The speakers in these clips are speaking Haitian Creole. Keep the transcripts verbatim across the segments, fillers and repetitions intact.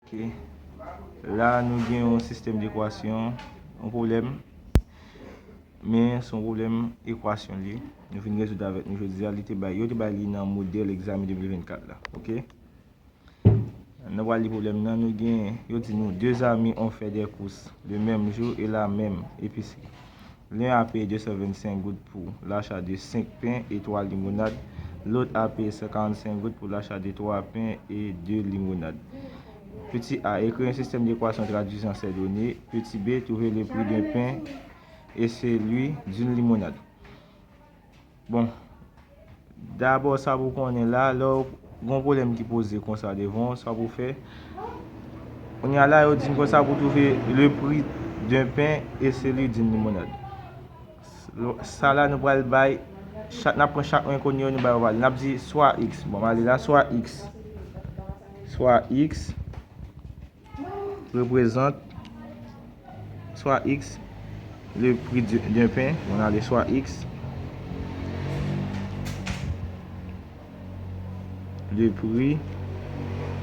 Ok. La, nou gen yon sistèm dekwasyon, yon pwoblèm. Men, se yon pwoblèm ekwasyon li. Nou vin rezoud avèk nou jodi a. Li te bay, yo te bay li nan modèl egzamen de mil vennkat la. Ok? Nou pral li pwoblèm nan. Nou gen, yo di nou, deux amis ont fait des courses le même jour et la même épicerie. L'un a payé deux cent vingt-cinq gourdes pour l'achat de cinq pains et trois limonades. L'autre a payé cent quarante-cinq gourdes pour l'achat de trois pains et deux limonades. Petit A, écris un système d'équation traduisant ces données. Petit B, trouver le prix d'un pain et celui d'une limonade. Bon, dabò sa pou konnen la, lè w gen yon pwoblèm ki poze konsa devan w, sa pou fè. Kounye a la, yo di n konsa pou trouver le prix d'un pain et celui d'une limonade. Sa la, nou pral bay, chak, n ap pran chak enkoni yo, nou bay yo valè. N ap di swa x. Bon, m ale la, swa x. Swa x reprezante swa x le prix du- d'un pain. Bon, n ale swa x le prix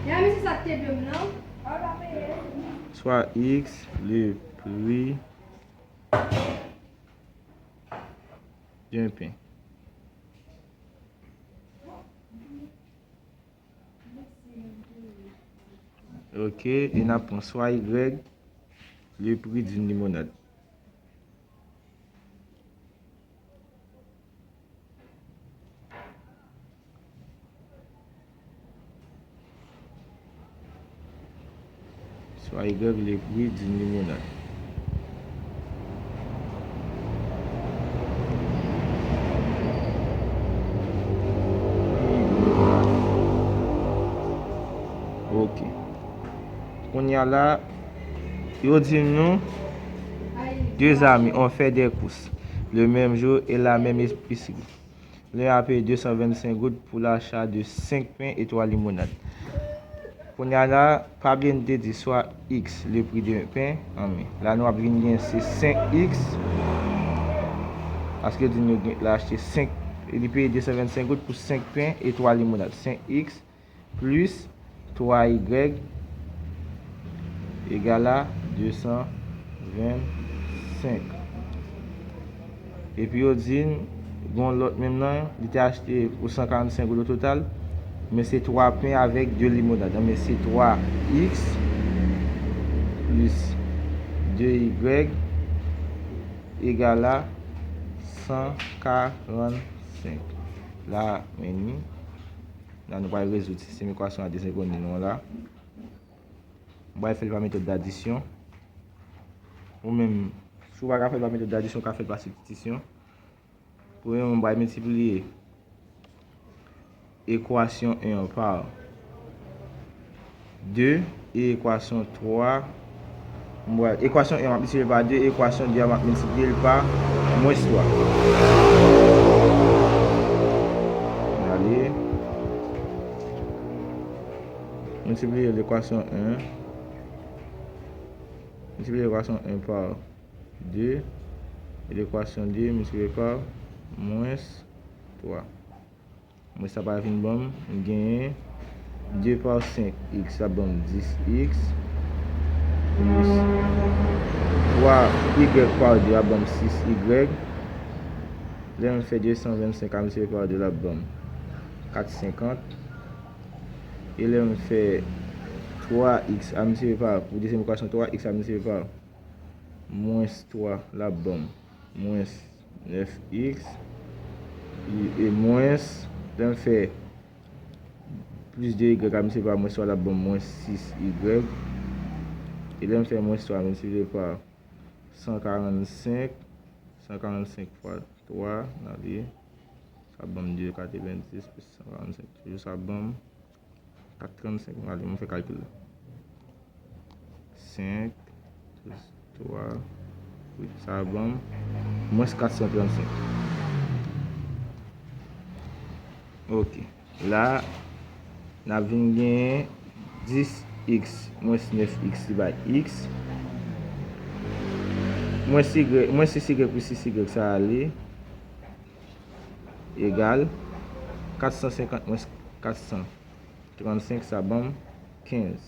Ya, men se sa k te dwe m nan. Swa x le prix d'un pain. Ok, e n ap pran swa y, le prix d'une limonade. Swa y, le prix d'une limonade. Ok. Kounye a la, yo di nou, deux amis ont fait des courses le même jour et la même épicerie. L'un a payé deux cent vingt-cinq gourdes pour l'achat de cinq pains et trois limonades. Kounye a la, pa bliye n te di swa x le prix d'un pain, anben. La nou ap vin gen se senk x, paske yo di nou gen, l achte senk, li peye deux cent vingt-cinq gourdes pou senk pen e twa limonad. Senk x plis twa y egal a de san vennsenk. Epi yo di n, gen yon lòt menm nan, li te achte pou san karannsenk goud o total, men se twa pen avèk de limonad. Men se twa x plis de y egal a san karannsenk. La, men ni. La, nou pral rezoud sistèm ekwasyon a de enkoni nou an la. M pral fè l pa metòd dadisyon. Ou menm, si w pa ka fè l pa metòd dadisyon, w ka fè l pa sibstitisyon. Premyèman, m pral miltipliye ekwasyon en an pa de e ekwasyon twa. M pral, ekwasyon en an, m ap miltipliye l pa de, ekwasyon de a, m ap miltipliye l pa mwens twa. Ale. Miltipliye ekwasyon en. Miltipliye ekwasyon en pa de. E ekwasyon de miltipliye pa mwens twa. Mwen sa pa vin ban m, m genyen de pa senk x ap ban m dis x plis twa y pa de ap ban m sis y. Lè m fè de san vennsenk a miltipliye pa de l ap ban m kat senkant. E lè m fè twa x a miltipliye pa, pou dezyèm ekwasyon, twa x a miltipliye pa mwens twa l ap ban m mwens nèf x. E, e mwens, lè m fè plis de y a miltipliye pa mwens twa l ap ban m mwens sis y. E lè m fè mwens twa miltipliye pa san karannsenk, san karannsenk fwa twa, n ale, sa ban m de katrevendis plis san karannsenk. Toujou sa ban m kat trannsenk. M ale, m fè kalkil la. Senk plis twa, wi, sa ban m mwens kat san trannsenk. Ok. La, n ap vin genyen dis x mwens nèf x li bay x. Mwens y, mwens sis y plis sis y sa ale egal kat san senkant mwens kat san trannsenk, sa ban m kenz.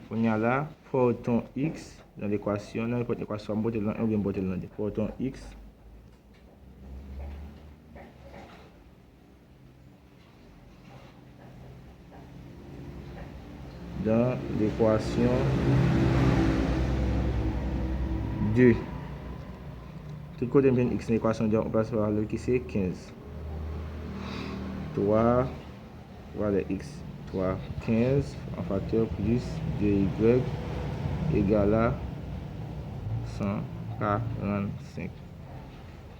Kounye a la, fò w ton x nan lekwasyon, nan nenpòt lekwasyon, swa m pote l nan en oubyen m pote l nan de. Fò w ton x dans l'équation deux. Tout kote m jwenn x nan ekwasyon de, m ranplase pa valè ki se kenz. Twa, valè x, twa, kenz an faktè plis de y egal a san karannsenk.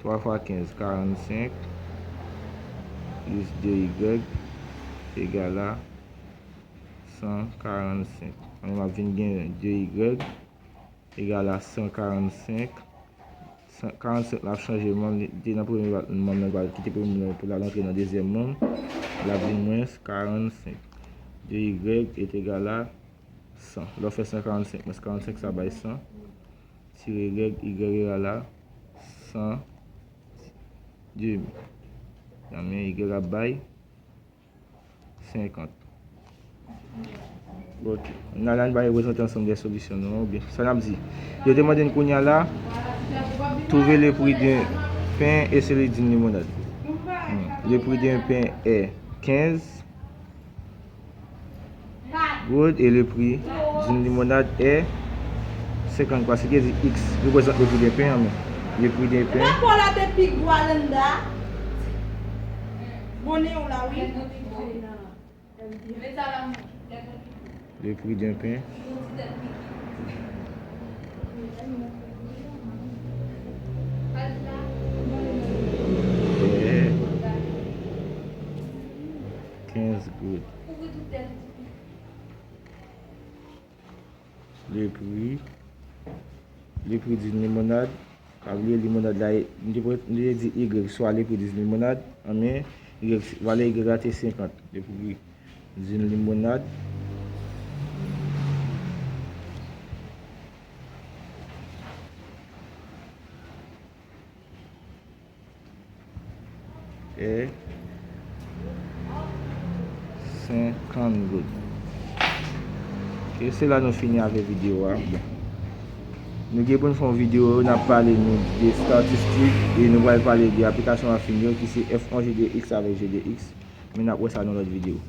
Twa fwa kenz, karannsenk, plis de y egal a san karannsenk. Anben, m ap vin gen de y egal a san karannsenk. San, karannsenk la ap chanje manm, li te nan premye manm nan, li pral kite premye manm nan pou l al antre nan dezyèm manm. L ap vin mwens karannsenk. De y est égal a san. Lè w fè san karannsenk mwens karannsenk, sa bay san. Tire y, y egal a san demi. Anben, y ap bay senkant. Ok. N al, ann ba yo prezante ansanm de solisyon nou an, oubyen sa n ap di. Yo te mande n kounye a la, trouver le prix d'un pain et celui d'une limonade. Hmm. Le prix d'un pain est quinze goud et le prix d'une limonade est senkant goud. Sa vle di x reprezante le prix d'un pain, men le prix d'un pain. Rapò la te pi gwo a Landa. Bonnen w la, wi. Le prix d'un pain. Est quinze goud. Le prix, le prix d'une limonade. Pa bliye limonad la, nou te, nou te di y, swa le prix d'une limonade, anben, y, valè y la te senkant. Le prix d'une limonade est senkant goud. E se la nou fini avèk videyo a. Bon. Nou gen pou n fè yon videyo, n ap pale nou de statistik e nou pral pale de aplikasyon afin yo ki se F on G D X avèk G D X. Men n ap wè sa nan lòt videyo.